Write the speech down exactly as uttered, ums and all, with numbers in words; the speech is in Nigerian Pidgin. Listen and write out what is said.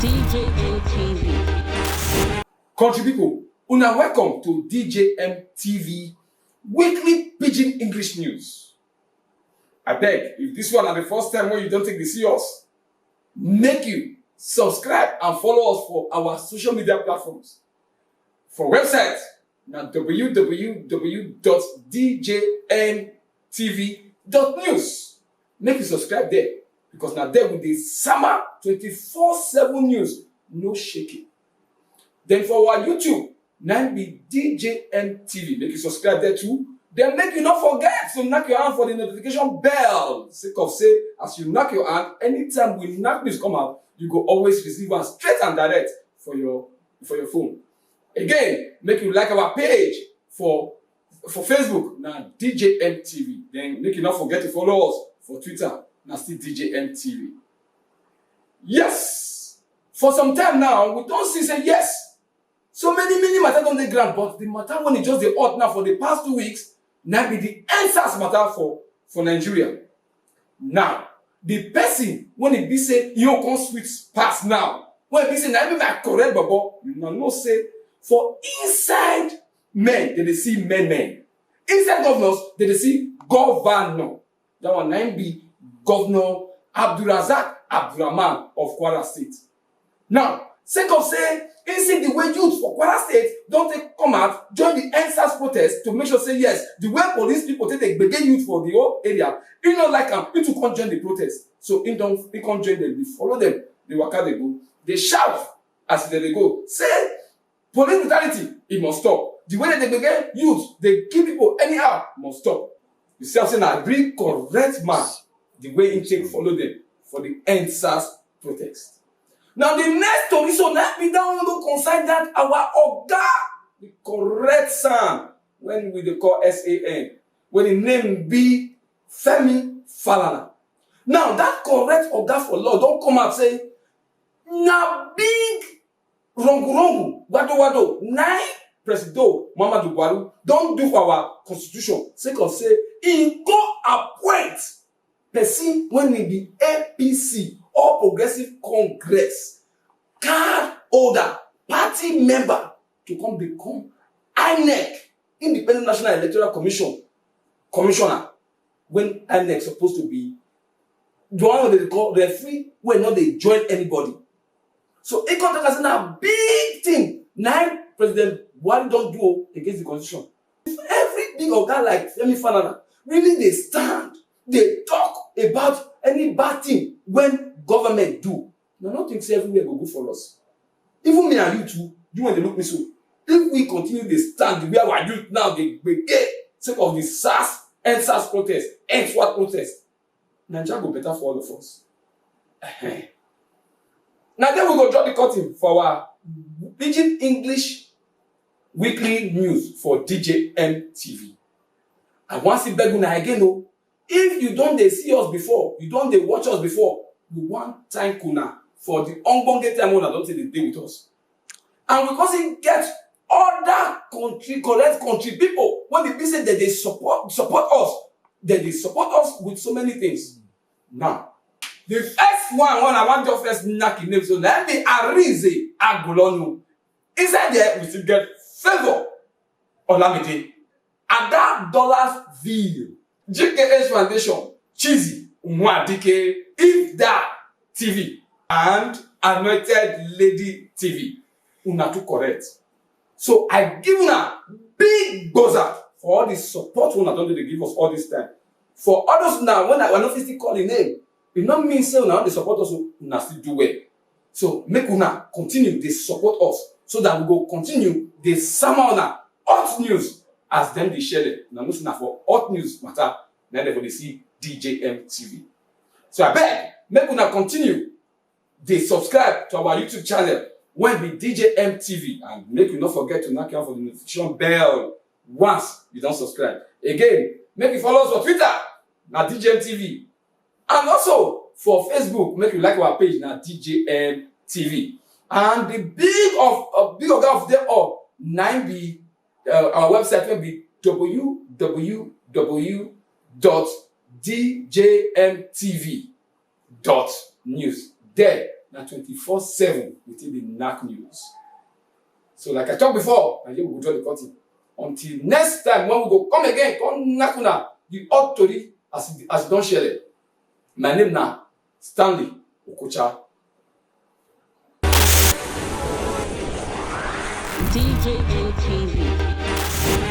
D J M T V. Country people, una welcome to D J M T V weekly Pidgin English news. I beg, if this one na the first time wey you don take dey see us, make you subscribe and follow us for our social media platforms. For website na w w w dot d j m t v dot news. Make you subscribe there because na there we dey sama twenty-four seven news, no shaking. Then for our YouTube, na im be D J M T V. Make you subscribe there too. Then make you no forget to knack your hand for the notification bell. Sake of say, as you knack your hand, anytime we knack news come out, you go always receive am straight and direct for your for your phone. Again, make you like our page for for Facebook, na D J M T V. Then make you no forget to follow us for Twitter, na still D J M T V. Yes, for some time now, we don see say yes, so many many matter don dey ground, but the matter wey e just dey hot now for the past two weeks na be the End SARS matter for for Nigeria. Now, the person wey e be say e own come sweet pass now, wey e be say na im be my correct bobo, una know say for inside men, dem dey see men men. Inside governors, dem dey see governor. That one na im be Governor Abdulrazak Abdulrahman of Kwara State. Now, sake of say im see the way youth for Kwara State don take come out join the End SARS protest to make sure say yes, the way police people take dey gbege youth for the whole area, im no like am, im too come join the protest. So im don im come join dem, dey follow dem, dey waka dey go, dey shout as dem dey go say police brutality, e must stop. The way dem dey gbege youth, dey kill people anyhow, must stop. You see am say na real correct man, the way im take follow dem for the End SARS protest. Now the next tori so na be that one wey concern that our oga, the correct SAN wey we dey call S A N, wey the name be Femi Falana. Now that correct oga for law don come out say na big wrong wrong wado wado na im Presido Muhammadu Buhari don do for our constitution, sake of say im go appoint person wey e be A P C, All Progressive Congress card holder, party member, to come become INEC, Independent National Electoral Commission commissioner, when INEC suppose to be the one wey dem dey call referee, wey no dey join anybody. So e come talk am say na big thing na im President Buhari don do o against the constitution. If every big oga like Femi Falana really dey stand dey talk about any bad thing wey government do, una no think say everywhere go good for us? Even me and you too, you wey dey look me so, if we continue dey stand the way our youth now dey gbege sake of the SARS, End SARS protest, End SWAT protest, Naija go better for all of us. Ehen. Na there we go draw the curtain for our Pidgin English weekly news for D J M T V. I wan still beg una again o, if you don dey see us before, you don dey watch us before, we wan thank una for the ogbonge time wey una don take dey dey with us. And we come still get other country, correct country people wey e be say dem dey support support us, dem dey support us with so many things. Now, the first one wey I wan just first knack im name so na im be Arinze Agulonu. Inside there, we still get Favour Olamide, Ada Dollars Ville, G K H Foundation, Chizzy Nwadike, Ifda T V, and Anointed Lady T V. Una too correct. So I give una big gboza for all the support wey una don dey give us all this time. For all those una wey I no fit still call im name, e no mean say una no dey support us o, una still do well. So make una continue dey support us so that we go continue dey sama una hot news as dem dey shele. Una know say na for hot news matter na dem go dey see D J M T V. So abeg, make una continue dey subscribe to our YouTube channel wey be D J M T V, and make you no forget to knack am for the notification bell once you don subscribe. Again, make you follow us for Twitter, na D J M T V, and also for Facebook, make you like our page, na D J M T V. And the big of uh, big oga of them all na im be uh, our website wey be w w w dot d j m t v dot news. There Na twenty-four seven we take dey knack news. So like I talk before, na here we go draw the curtain. Until next time when we go come again, come knack una the hot tori as e as e don shele. My name na Stanley Okocha. D J N T V.